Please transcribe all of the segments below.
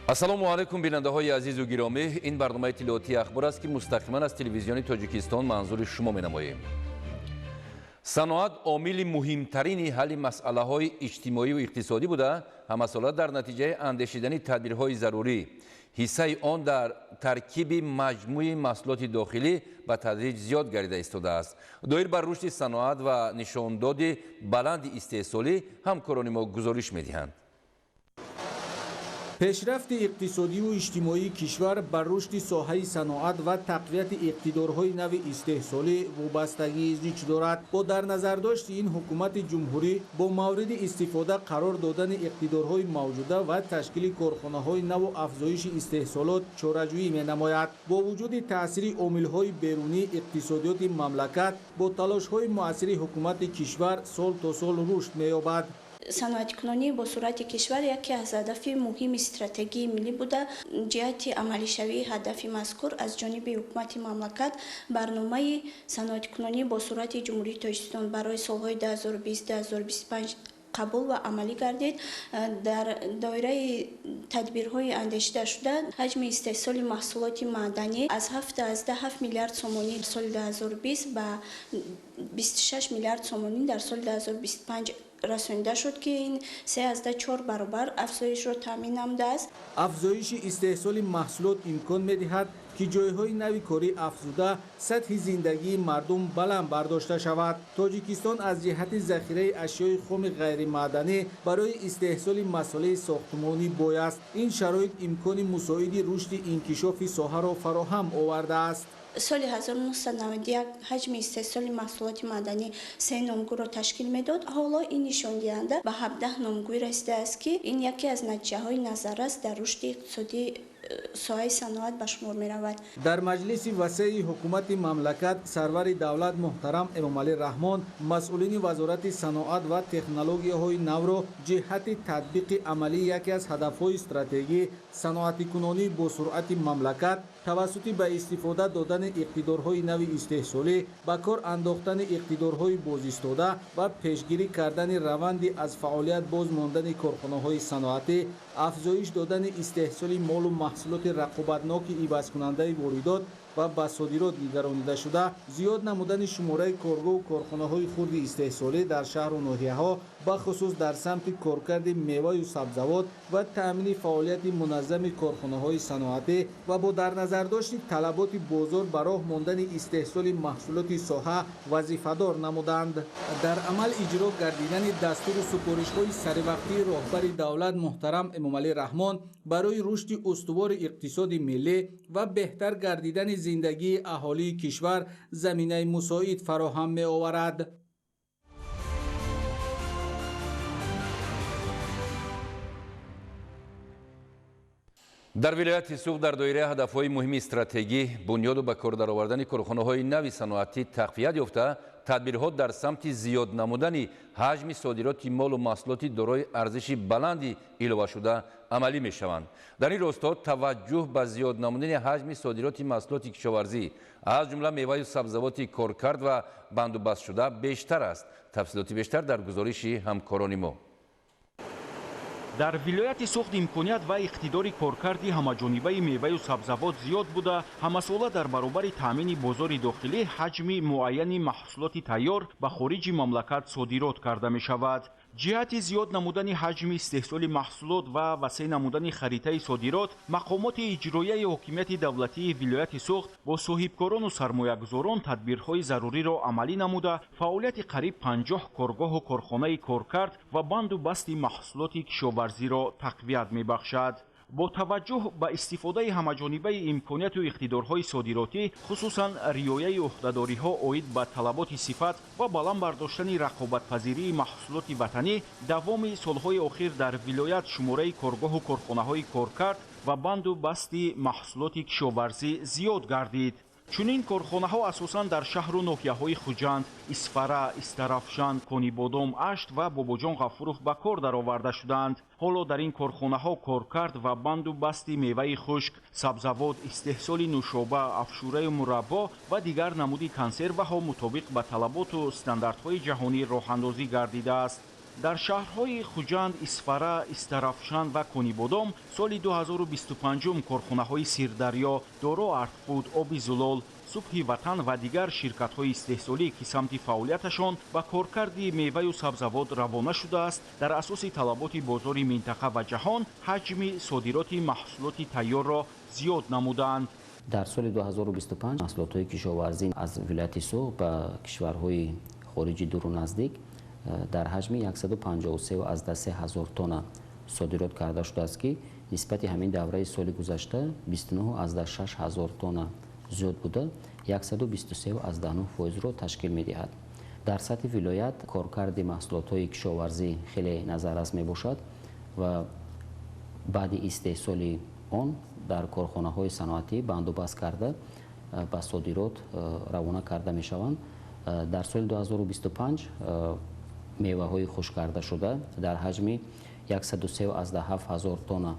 Ассалому алайкум, бинандаҳои азизу гиромӣ. Ин барномаи иттилоотии Ахбор аст, ки мустақиман аз телевизиони Тоҷикистон манзури шумо менамоем. Саноат омили муҳимтарини ҳалли масъалаҳои иҷтимоию иқтисодӣ буда, ҳамасола дар натиҷаи андешидани тадбирҳои зарурӣ ҳиссаи он дар таркиби маҷмӯи маҳсулоти дохилӣ ба тадриҷ зиёд гардида истодааст. Доир ба рушди саноат ва нишондоди баланди истеҳсолӣ ҳамкорони мо гузориш медиҳанд. Пешрафти иқтисодиву иҷтимоии кишвар ба рушди соҳаи саноат ва тақвияти иқтидорҳои нави истеҳсолӣ вобастагии зич дорад. Бо дар назардошти ин, ҳукумати ҷумҳурӣ бо мавриди истифода қарор додани иқтидорҳои мавҷуда ва ташкили корхонаҳои наву афзоиши истеҳсолот чораҷӯӣ менамояд. Бо вуҷуди таъсири омилҳои берунии иқтисодиёти мамлакат бо талошҳои муассири ҳукумати кишвар сол то сол рушд меёбад. Саноаткунонии бо суръати кишвар яке аз ҳадафи муҳими стратегии миллӣ буда, ҷиҳати амалишавии ҳадафи мазкур аз ҷониби ҳукумати мамлакат барномаи саноаткунонии бо суръати Ҷумҳурии Тоҷикистон барои солҳои 2020-2025 қабул ва амалӣ гардид. Дар доираи тадбирҳои андешидашуда ҳаҷми истеҳсоли маҳсулоти маъданӣ аз 7,7 миллиард сомонӣ соли 2020 ба 26 миллиард сомонӣ дар соли 2025 расонида шуд, ки ин 3,4 баробар афзоишро таъмин намудааст. Афзоиши истеҳсоли маҳсулот имкон медиҳад, ки ҷойҳои нави корӣ афзуда, сатҳи зиндагии мардум баланд бардошта шавад. Тоҷикистон аз ҷиҳати захираи ашёи хоми ғайримаъданӣ барои истеҳсоли масолеҳи сохтмонӣ бой аст. Ин шароит имкони мусоиди рушди инкишофи соҳаро фароҳам овардааст. Соли 1991 ҳаҷми истеҳсоли маҳсулоти маъданӣ 3 номгӯро ташкил медод. Ҳоло ин нишондиҳанда ба 17 номгӯй расидааст, ки ин яке аз натиҷаҳои назаррас дар рушди иқтисодии соҳаи саноат ба шумор меравад. Дар маҷлиси васеи ҳукумати мамлакат сарвари давлат муҳтарам Эмомалӣ Раҳмон масъулини Вазорати саноат ва технологияҳои навро ҷиҳати татбиқи амалии яке аз ҳадафҳои стратегӣ саноатикунонии босуръати мамлакат тавассути ба истифода додани иқтидорҳои нави истеҳсолӣ, ба кор андохтани иқтидорҳои бозистода ва пешгирӣ кардани раванди аз фаъолият боз мондани корхонаҳои саноатӣ, афзоиш додани истеҳсоли молу маҳсулоти рақобатноки ивазкунандаи воридот ва ба содирот нигаронида шуда, зиёд намудани шумораи коргоҳу корхонаҳои хурди истеҳсолӣ дар шаҳру ноҳияҳо, бахусус дар самти коркарди меваю сабзавот ва таъмини фаъолияти муназзами корхонаҳои саноатӣ ва бо дар назардошти талаботи бозор ба роҳ мондани истеҳсоли маҳсулоти соҳа вазифадор намуданд. Дар амал иҷро гардидани дастуру супоришҳои саривақтии роҳбари давлат муҳтарам Эмомалӣ Раҳмон барои рушди устувори иқтисоди миллӣ ва беҳтар гардидани зиндагии аҳолии кишвар заминаи мусоид фароҳам меоварад. Дар вилояти Суғд дар доираи ҳадафҳои муҳими стратегӣ бунёду ба кор даровардани корхонаҳои нави саноатӣ тақвият ёфта, тадбирҳо дар самти зиёд намудани ҳаҷми содироти молу маҳсулоти дорои арзиши баланди иловашуда амалӣ мешаванд. Дар ин росто таваҷҷӯҳ ба зиёд намудани ҳаҷми содироти маҳсулоти кишоварзӣ, аз ҷумла меваю сабзавоти коркард ва бандубастшуда бештар аст. Тафсилоти бештар дар гузориши ҳамкорони мо. Дар вилояти Суғд имконият ва иқтидори коркарди ҳамаҷонибаи меваю сабзавот зиёд буда, ҳамасола дар баробари таъмини бозори дохилӣ ҳаҷми муайяни маҳсулоти тайёр ба хориҷи мамлакат содирот карда мешавад. Ҷиҳати зиёд намудани ҳаҷми истеҳсоли маҳсулот ва васеъ намудани харитаи содирот, мақомоти иҷроияи ҳокимияти давлатии вилояти Суғд бо соҳибкорону сармоягузорон тадбирҳои заруриро амалӣ намуда, фаъолияти қариб 50 коргоҳу корхонаи коркард ва банду басти маҳсулоти кишоварзиро тақвият мебахшад. Бо таваҷҷӯҳ ба истифодаи ҳамаҷонибаи имконияту иқтидорҳои содиротӣ, хусусан риояи ӯҳдадориҳо оид ба талаботи сифат ва баланд бардоштани рақобатпазирии маҳсулоти ватанӣ, давоми солҳои охир дар вилоят шумораи коргоҳу корхонаҳои коркард ва банду басти маҳсулоти кишоварзӣ зиёд гардид. Чунин корхонаҳо асосан дар шаҳру ноҳияҳои Хуҷанд, Исфара, Истарафшан, Конибодом, Ашт ва Бобоҷон Ғафуров ба кор дароварда шуданд. Ҳоло дар ин корхонаҳо коркард ва банду басти меваи хушк, сабзавот, истеҳсоли нӯшоба, афшураю мураббо ва дигар намуди консерваҳо мутобиқ ба талаботу стандартҳои ҷаҳонӣ роҳандозӣ гардидааст. Дар шаҳрҳои Хуҷанд, Исфара, Истарафшан ва Конибодом соли 2025 корхонаҳои Сирдарё, Доро Артфуд, Оби Зулол, Субҳи Ватан ва дигар ширкатҳои истеҳсолӣ, ки самти фаъолияташон ба коркарди меваю сабзавот равона шудааст, дар асоси талаботи бозори минтақа ва ҷаҳон ҳаҷми содироти маҳсулоти тайёрро зиёд намуданд. Дар соли 2025 маҳсулотҳои кишоварзӣ аз вилояти Суғд ба кишварҳои хориҷи дуру наздик дар ҳаҷми 153,3 ҳазор тонна содирот карда шудааст, ки нисбати ҳамин давраи соли гузашта 29,6 ҳазор тонна зиёд буда, 123,9 фоизро ташкил медиҳад. Дар сатҳи вилоят коркарди маҳсулотҳои кишоварзӣ хеле назаррас мебошад ва баъди истеҳсоли он дар корхонаҳои саноатӣ бандубаст карда ба содирот равона карда мешаванд. Дар соли 2025 меваҳои хушккардашуда дар ҳаҷми 103,7 ҳазор тонна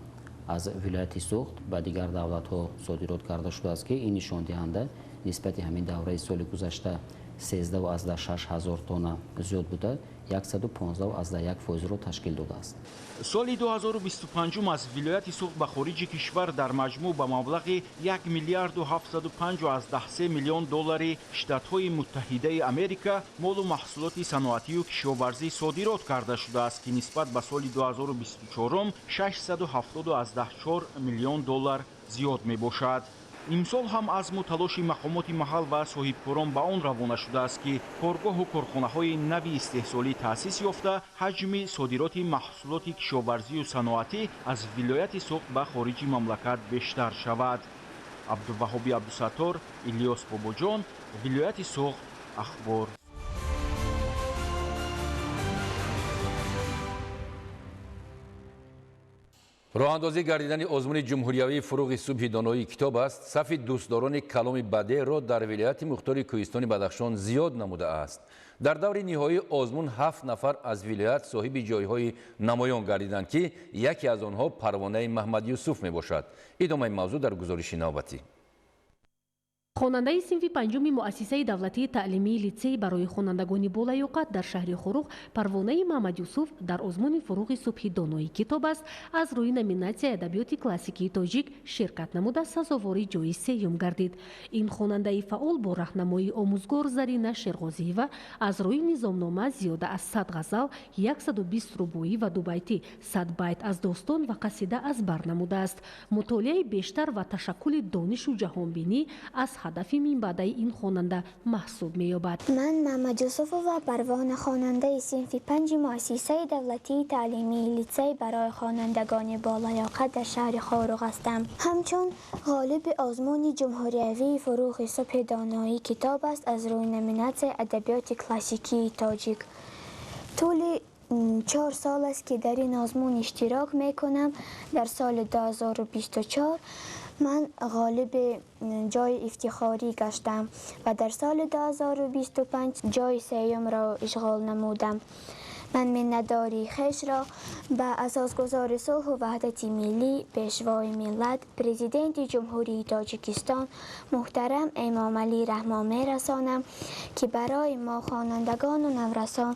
аз вилояти Суғд ба дигар давлатҳо содирот карда шудааст, ки ин нишондиҳанда нисбати ҳамин давраи соли гузашта 13,6 ҳазор тонна зиёд буда, 115,1 фоизро ташкил додааст. Соли 2025 аз вилояти Суғд ба хориҷи кишвар дар маҷмӯъ ба маблағи 1 миллиарду 705,3 миллион доллари Штатҳои Муттаҳидаи Америка молу маҳсулоти саноатию кишоварзӣ содирот карда шудааст, ки нисбат ба соли 2024 670,4 миллион доллар зиёд мебошад. Имсол ҳам азму талоши мақомоти маҳал ва соҳибкорон ба он равона шудааст, ки коргоҳу корхонаҳои нави истеҳсолӣ таъсис ёфта, ҳаҷми содироти маҳсулоти кишоварзию саноатӣ аз вилояти Суғд ба хориҷи мамлакат бештар шавад. Абдуваҳоби Абдусаттор, Илёс Бобоҷон, вилояти Суғд, Ахбор. Роҳандозӣ гардидани озмуни ҷумҳуриявии фуруғи субҳи доноии китоб аст, сафи дӯстдорони каломи бадеъро дар вилояти мухтори кӯҳистони Бадахшон зиёд намудааст. Дар даври ниҳоии озмун 7 нафар аз вилоят соҳиби ҷойҳои намоён гардиданд, ки яке аз онҳо Парвонаи Маҳмадюсуф мебошад. Идомаи мавзӯъ дар гузориши навбатӣ. Хонандаи синфи панҷуми муассисаи давлатии таълимии литсей барои хонандагони болаёқат дар шаҳри Хоруғ Парвонаи Маҳмадюсуф дар озмуни фуруғи субҳи доноии китоб аст, аз рӯи номинатсияи адабиёти классикии тоҷик ширкат намуда сазовори ҷои сеюм гардид. Ин хонандаи фаъол бо раҳнамоии омӯзгор Зарина Шерғозиева аз рӯи низомнома зиёда аз 100 ғазал, 120 рубоӣ ва дубайтӣ, 100 байт аз достон ва қасида аз бар намудааст. Мутолиаи бештар ва ташаккули донишу ҷаҳонбинӣ аз ҳадафи минбаъдаи ин хонанда маҳсуб меёбад. Ман Маҳмадюсуфова Парвона, хонандаи синфи панҷи муассисаи давлатии таълимии литсей барои хонандагони болаёқат дар шаҳри Хоруғ ҳастам. Ҳамчун ғолиби озмуни ҷумҳуриявии фуруғи субҳи доноии китоб аст аз рӯи номинатсияи адабиёти классикии тоҷик. Тӯли 4 сол аст, ки дар ин озмун иштирок мекунам. Дар соли 2024 ман ғолиби ҷои ифтихорӣ гаштам ва дар соли 2025 ҷои сеюмро ишғол намудам. Ман миннатдории хешро ба асосгузори сулҳу ваҳдати миллӣ, пешвои миллат, президенти Ҷумҳурии Тоҷикистон муҳтарам Эмомалӣ Раҳмон мерасонам, ки барои мо хонандагону наврасон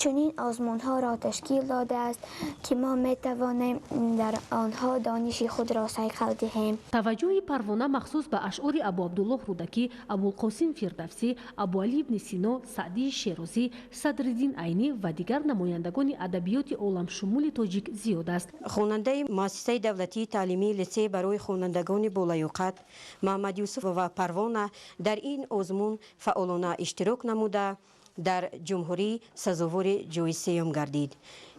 чунин озмунҳоро ташкил додааст, ки мо метавонем дар онҳо дониши худро сайқал диҳем. Таваҷҷӯҳи Парвона махсус ба ашъори Абу Абдуллоҳ Рӯдакӣ, Абулқосим Фирдавсӣ, Абуалӣ ибни Сино, Саъдии Шерозӣ, Садриддин Айнӣ ва дигар намояндагони адабиёти оламшумули тоҷик зиёд аст. Хонандаи муассисаи давлатии таълимии литсей барои хонандагони болаёқат Маҳмадюсуф ва Парвона дар ин озмун фаъолона иштирок намуда, дар ҷумҳурӣ сазовори ҷои сеюм гардид,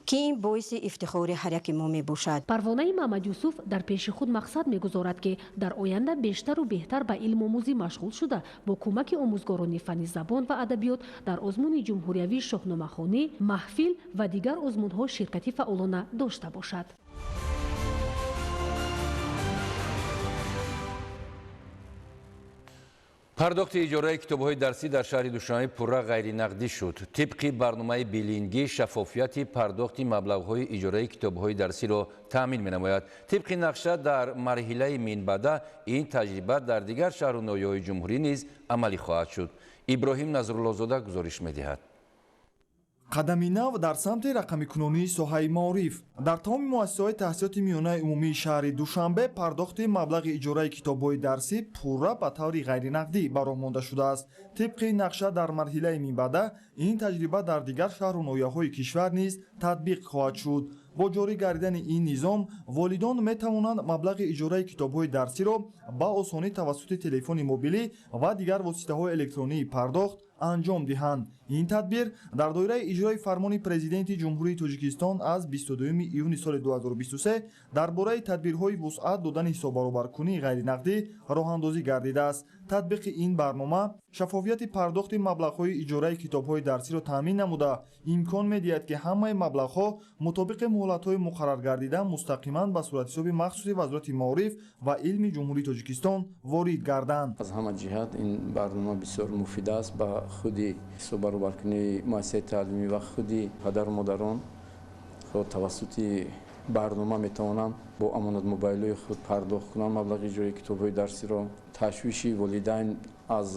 ки ин боиси ифтихори ҳар яки мо мебошад. Парвонаи Маҳмадюсуф дар пеши худ мақсад мегузорад, ки дар оянда бештару беҳтар ба илмомӯзӣ машғул шуда, бо кӯмаки омӯзгорони фанни забон ва адабиёт дар озмуни ҷумҳуриявии шоҳномахонӣ, маҳфил ва дигар озмунҳо ширкати фаъолона дошта бошад. Пардохти иҷораи китобҳои дарсӣ дар шаҳри Душанбе пурра ғайринақдӣ шуд. Тибқи барномаи билингӣ шаффофияти пардохти маблағҳои иҷораи китобҳои дарсиро таъмин менамояд. Тибқи нақша дар марҳилаи минбаъда ин таҷриба дар дигар шаҳру ноҳияҳои ҷумҳурӣ низ амалӣ хоҳад шуд. Иброҳим Назруллозода гузориш медиҳад. Қадами нав дар самти рақамикунонии соҳаи маориф. Дар тамоми муассисаҳои таҳсилоти миёнаи умумии шаҳри Душанбе пардохти маблағи иҷораи китобҳои дарсӣ пурра ба таври ғайринақдӣ ба роҳ монда шудааст. Тибқи нақша дар марҳилаи минбаъда ин таҷриба дар дигар шаҳру ноҳияҳои кишвар низ татбиқ хоҳад шуд. Бо ҷорӣ гардидани ин низом волидон метавонанд маблағи иҷораи китобҳои дарсиро ба осонӣ тавассути телефони мобилӣ ва дигар воситаҳои электронии пардохт анҷом диҳанд. Ин тадбир дар доираи иҷрои фармони Президенти Ҷумҳурии Тоҷикистон аз 22 июни соли 2023 дар бораи тадбирҳои вусъат додани ҳисоббаробаркунии ғайринақдӣ роҳандозӣ гардидааст. Татбиқи ин барнома шаффофияти пардохти маблағҳои иҷораи китобҳои дарсиро таъмин намуда, имкон медиҳад, ки ҳамаи маблағҳо мутобиқи муҳлатҳои муқарраргардида мустақиман ба суратҳисоби махсуси Вазорати маориф ва илми Ҷумҳурии Тоҷикистон ворид гарданд. Аз ҳама ҷиҳат ин барнома бисёр муфид аст ба худи ҳисоббаробаркунии муассисаи таълимӣ ва худи падару модарон тавассути барнома метавонанд бо амонат мобайлҳои худ пардохт кунанд маблағи иҷораи китобҳои дарсиро. Ташвиши волидайн аз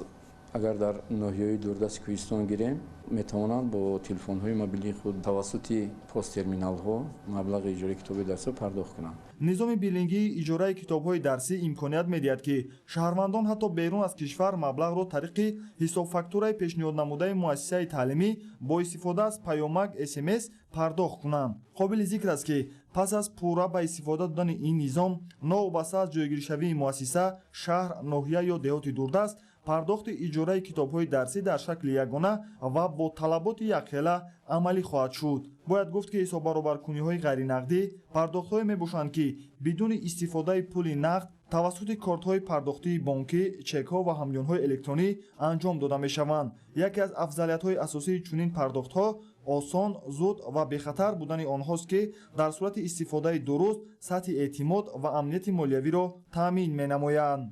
агар дар ноҳияҳои дурдасти кӯҳистон гирем, метавонанд бо телефонҳои мобилии худ тавассути посттерминалҳо маблағи иҷораи китобҳои дарсиро пардохт кунанд. Низоми биллингии иҷораи китобҳои дарсӣ имконият медиҳад, ки шаҳрвандон ҳатто берун аз кишвар маблағро тариқи ҳисобфактураи пешниҳоднамудаи муассисаи таълимӣ бо истифода аз паёмак СМС пардохт кунанд. Қобили зикр аст, ки пас аз пурра ба истифода додани ин низом, новобаста аз ҷойгиршавии муассиса, шаҳр, ноҳия ё деҳоти дурдаст, пардохти иҷораи китобҳои дарсӣ дар шакли ягона ва бо талаботи якхела амалӣ хоҳад шуд. Бояд гуфт, ки ҳисоббаробаркуниҳои ғайринақдӣ пардохтҳое мебошанд, ки бидуни истифодаи пули нақд тавассути кортҳои пардохтии бонкӣ, чекҳо ва ҳамёнҳои электронӣ анҷом дода мешаванд. Яке аз афзалиятҳои асосии чунин пардохтҳо осон, зуд ва бехатар будани онҳост, ки дар сурати истифодаи дуруст сатҳи эътимод ва амнияти молиявиро таъмин менамоянд.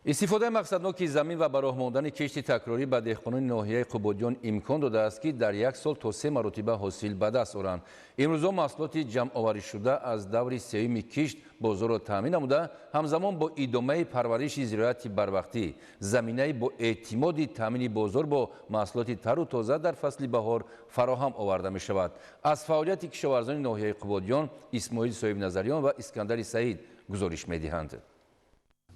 Истифодаи мақсадноки замин ва ба роҳ мондани кишти такрорӣ ба деҳқонони ноҳияи Қубодиён имкон додааст, ки дар як сол то 3 маротиба ҳосил ба даст оранд. Имрӯзо маҳсулоти ҷамъоварӣшуда аз даври сеюми кишт бозорро таъмин намуда, ҳамзамон бо идомаи парвариши зироати барвақтӣ заминаи бо эътимоди таъмини бозор бо маҳсулоти тару тоза дар фасли баҳор фароҳам оварда мешавад. Аз фаъолияти кишоварзони ноҳияи Қубодиён Исмоил Соҳибназариён ва Искандари Саид гузориш медиҳанд.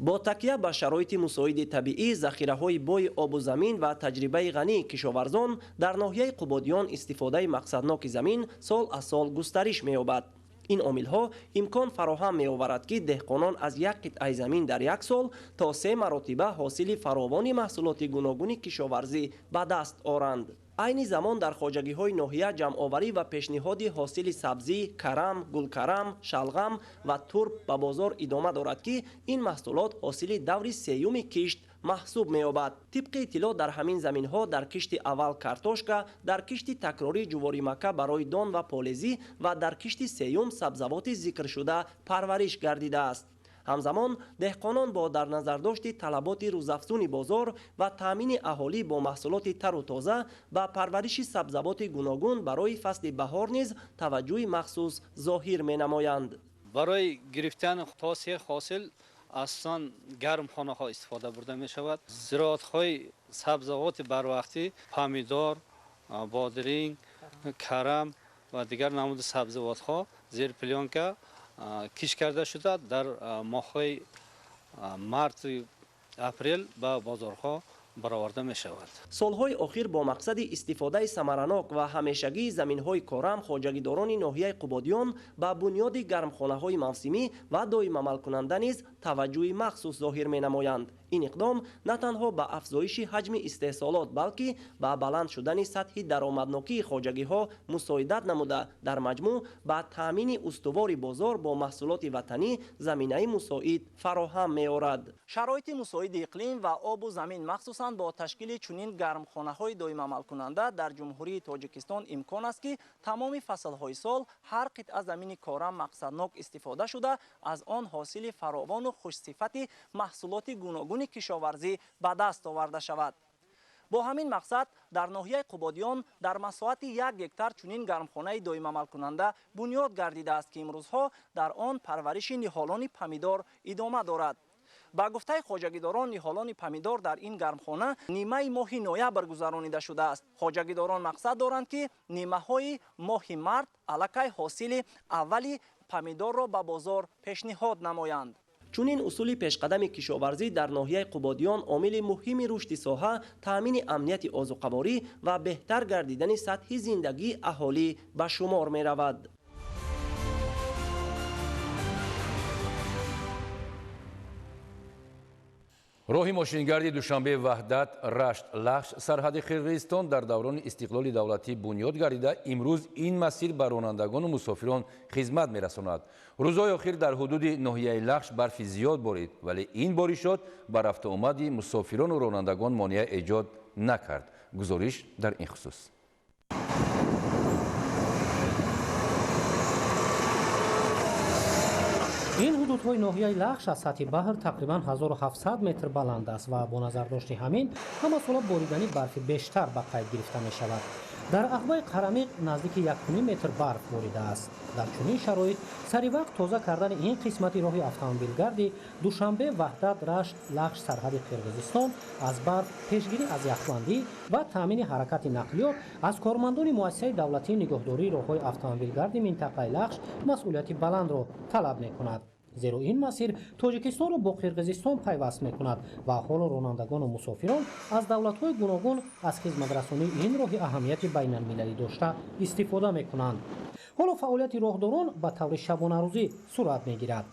Бо такя ба шароити мусоиди табиӣ, захираҳои бои обу замин ва таҷрибаи ғании кишоварзон дар ноҳияи Қубодиён истифодаи мақсадноки замин сол аз сол густариш меёбад. Ин омилҳо имкон фароҳам меоварад, ки деҳқонон аз як қитъаи замин дар як сол то 3 маротиба ҳосили фаровони маҳсулоти гуногуни кишоварзӣ ба даст оранд. Айни замон дар хоҷагиҳои ноҳия ҷамъоварӣ ва пешниҳоди ҳосили сабзӣ, карам, гулкарам, шалғам ва турб ба бозор идома дорад, ки ин маҳсулот ҳосили даври сеюми кишт маҳсуб меёбад. Тибқи иттилоъ дар ҳамин заминҳо дар кишти аввал картошка, дар кишти такрорӣ ҷуворимакка барои дон ва полезӣ ва дар кишти сеюм сабзавоти зикршуда парвариш гардидааст. Ҳамзамон деҳқонон бо дар назардошти талаботи рӯзафзуни бозор ва таъмини аҳолӣ бо маҳсулоти тару тоза ба парвариши сабзавоти гуногун барои фасли баҳор низ таваҷҷӯҳи махсус зоҳир менамоянд. Барои гирифтани то 3 ҳосил асосан гармхонаҳо истифода бурда мешавад. Зироатҳои сабзавоти барвақтӣ помидор, бодиринг, карам ва дигар намуди сабзавотҳо зери плёнка кишт карда шуда дар моҳҳои март апрел ба бозорҳо бароварда мешавад. Солҳои охир бо мақсади истифодаи самаранок ва ҳамешагии заминҳои корам хоҷагидорони ноҳияи Қубодиён ба бунёди гармхонаҳои мавсимӣ ва доимамалкунанда низ таваҷҷӯҳи махсус зоҳир менамоянд. Ин иқдом на танҳо ба афзоиши ҳаҷми истеҳсолот, балки ба баланд шудани сатҳи даромаднокии хоҷагиҳо мусоидат намуда, дар маҷмӯъ ба таъмини устувори бозор бо маҳсулоти ватанӣ заминаи мусоид фароҳам меорад. Шароити мусоиди иқлим ва обу замин, махсусан бо ташкили чунин гармхонаҳои доимамалкунанда дар Ҷумҳурии Тоҷикистон имкон аст, ки тамоми фаслҳои сол ҳар қитъа замини корам мақсаднок истифода шуда, аз он ҳосили фаровону хушсифати маҳсулоти гуногуни кишоварзӣ ба даст оварда шавад. Бо ҳамин мақсад дар ноҳияи Қубодиён дар масоҳати 1 гектар чунин гармхонаи доимамалкунанда бунёд гардидааст, ки имрӯзҳо дар он парвариши ниҳолони помидор идома дорад. Ба гуфтаи хоҷагидорон, ниҳолони помидор дар ин гармхона нимаи моҳи ноябр гузаронида шудааст. Хоҷагидорон мақсад доранд, ки нимаҳои моҳи март аллакай ҳосили аввали помидорро ба бозор пешниҳод намоянд. Чунин усули пешқадами кишоварзӣ дар ноҳияи Қубодиён омили муҳими рушди соҳа, таъмини амнияти озуқаворӣ ва беҳтар гардидани сатҳи зиндагии аҳолӣ ба шумор меравад. Роҳи мошингарди Душанбе Ваҳдат Рашт Лахш сарҳади Қирғизистон дар даврони истиқлоли давлатӣ бунёд гардида, имрӯз ин масир ба ронандагону мусофирон хизмат мерасонад. Рӯзҳои охир дар ҳудуди ноҳияи Лахш барфи зиёд борид, вале ин боришот ба рафтуомади мусофирону ронандагон монеа эҷод накард. Гузориш дар ин хусус. Ин ҳудудҳои ноҳияи Лахш аз сатҳи баҳр тақрибан 1700 метр баланд аст ва бо назардошти ҳамин ҳамасола боридани барфи бештар ба қайд гирифта мешавад. Дар ағбаи Қарамиқ наздики 1,5 метр барф боридааст. Дар чунин шароит сари вақт тоза кардани ин қисмати роҳи автомобилгарди Душанбе Ваҳдат Рашт Лахш сарҳади Қирғизистон аз барф, пешгирӣ аз яхбандӣ ва таъмини ҳаракати нақлиёт аз кормандони муассисаи давлатии нигоҳдории роҳҳои автомобилгарди минтақаи Лахш масъулияти баландро талаб мекунад. Зеро ин масир Тоҷикистонро бо Қирғизистон пайваст мекунад ва ҳоло ронандагону мусофирон аз давлатҳои гуногун аз хизматрасонии ин роҳи аҳамияти байналмилалӣ дошта истифода мекунанд. Ҳоло фаъолияти роҳдорон ба таври шабонарӯзӣ сурат мегирад.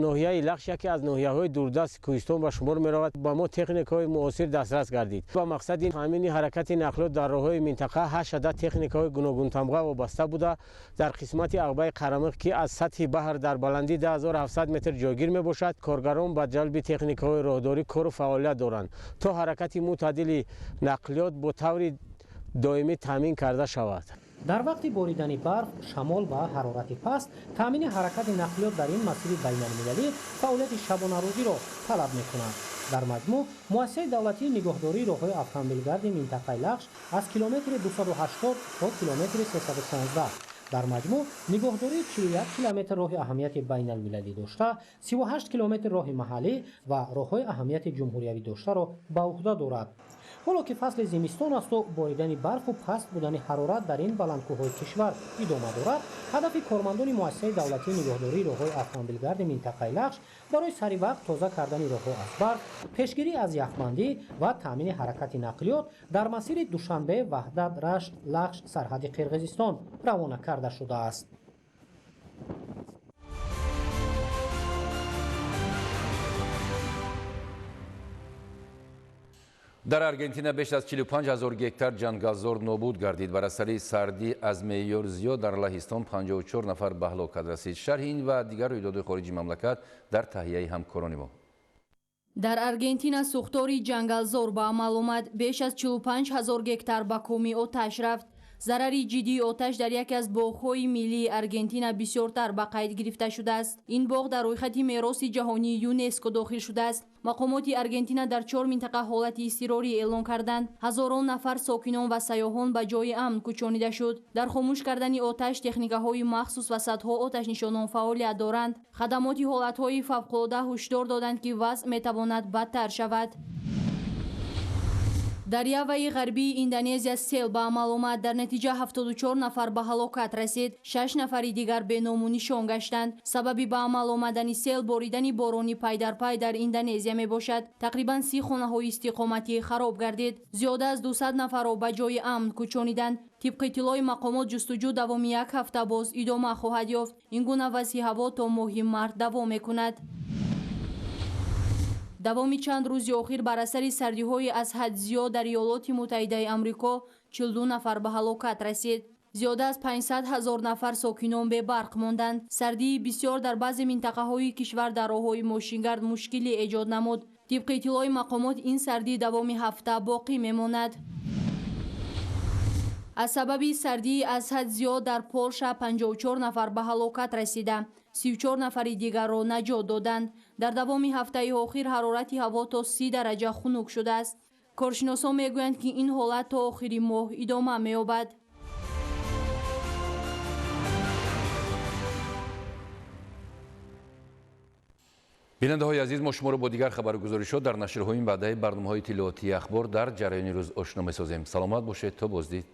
Ноҳияи Лахш яке аз ноҳияҳои дурдасти кӯҳистон ба шумор меравад. Ба мо техникаҳои муосир дастрас гардид. Ба мақсади таъмини ҳаракати нақлиёт дар роҳҳои минтақа 8 адад техникаҳои гуногунтамға вобаста буда, дар қисмати ағбаи Қарамиқ, ки аз сатҳи баҳр дар баландии 2700 метр ҷойгир мебошад, коргарон ба ҷалби техникаҳои роҳдорӣ кору фаъолият доранд, то ҳаракати мӯътадили нақлиёт бо таври доимӣ таъмин карда шавад. Дар вақти боридани барф, шамол ва ҳарорати паст таъмини ҳаракати нақлиёт дар ин масири байналмилалӣ фаъолияти шабонарӯзиро талаб мекунад. Дар маҷмӯъ муассисаи давлатии нигоҳдории роҳҳои автомобилгарди минтақаи Лахш аз километри 280 то километри 316, дар маҷмӯъ нигоҳдории 41 километр роҳи аҳамияти байналмилалӣ дошта, 38 километр роҳи маҳаллӣ ва роҳҳои аҳамияти ҷумҳуриявӣ доштаро ба уҳда дорад. Ҳоло ки фасли зимистон асту боридани барфу паст будани ҳарорат дар ин баландкӯҳҳои кишвар идома дорад, ҳадафи кормандони муассисаи давлатии нигоҳдории роҳҳои автомобилгарди минтақаи Лахш барои сари вақт тоза кардани роҳҳо аз барф, пешгирӣ аз яхбандӣ ва таъмини ҳаракати нақлиёт дар масири Душанбе Ваҳдат Рашт Лахш сарҳади Қирғизистон равона карда шудааст. Дар Аргентина беш аз 45 ҳазор гектар ҷангалзор нобуд гардид. Бар асари сардӣ аз меъёр зиёд дар Лаҳистон 54 нафар ба ҳалокат расид. Шарҳи ин ва дигар рӯйдодҳои хориҷи мамлакат дар таҳияи ҳамкорони мо. Дар Аргентина сӯхтори ҷангалзор ба амал омад. Беш аз 45 ҳазор гектар ба коми оташ рафт. Зарари ҷиддии оташ дар яке аз боғҳои миллии Аргентина бисёртар ба қайд гирифта шудааст. Ин боғ дар рӯйхати мероси ҷаҳонии ЮНЕСКО дохил шудааст. Мақомоти Аргентина дар 4 минтақа ҳолати изтирорӣ эълон карданд. Ҳазорон нафар сокинон ва сайёҳон ба ҷои амн кӯчонида шуд. Дар хомӯш кардани оташ техникаҳои махсус ва садҳо оташнишонон фаъолият доранд. Хадамоти ҳолатҳои фавқулода ҳушдор доданд, ки вазъ метавонад бадтар шавад. Дар Яваи ғарбии Индонезия сел ба амал омад. Дар натиҷа 74 нафар ба ҳалокат расид, 6 нафари дигар беному нишон гаштанд. Сабаби ба амал омадани сел боридани борони пайдарпай дар Индонезия мебошад. Тақрибан 30 хонаҳои истиқоматӣ хароб гардид. Зиёда аз 200 нафарро ба ҷои амн кӯчониданд. Тибқи иттилои мақомот, ҷустуҷӯ давоми як ҳафта боз идома хоҳад ёфт. Ин гуна вазъи ҳаво то моҳи март давом мекунад. Давоми чанд рӯзи охир бар асари сардиҳои аз ҳад зиёд дар Иёлоти Муттаҳидаи Амрико 42 нафар ба ҳалокат расид. Зиёда аз 500 ҳазор нафар сокинон бебарқ монданд. Сардии бисёр дар баъзе минтақаҳои кишвар дар роҳҳои мошингард мушкилӣ эҷод намуд. Тибқи иттилои мақомот, ин сардӣ давоми ҳафта боқӣ мемонад. Аз сабаби сардии аз ҳад зиёд дар Полша 54 нафар ба ҳалокат расида, 34 нафари дигарро наҷот доданд. Дар давоми ҳафтаи охир ҳарорати ҳаво то 30 дараҷа хунук шудааст. Коршиносон мегӯянд, ки ин ҳолат то охири моҳ идома меёбад. Бинандаҳои азиз, мо шуморо бо дигар хабару гузоришҳо дар нашрҳои баъдаи барномаҳои иттилоотии Ахбор дар ҷараёни рӯз ошно месозем. Саломат бошед, то боздид.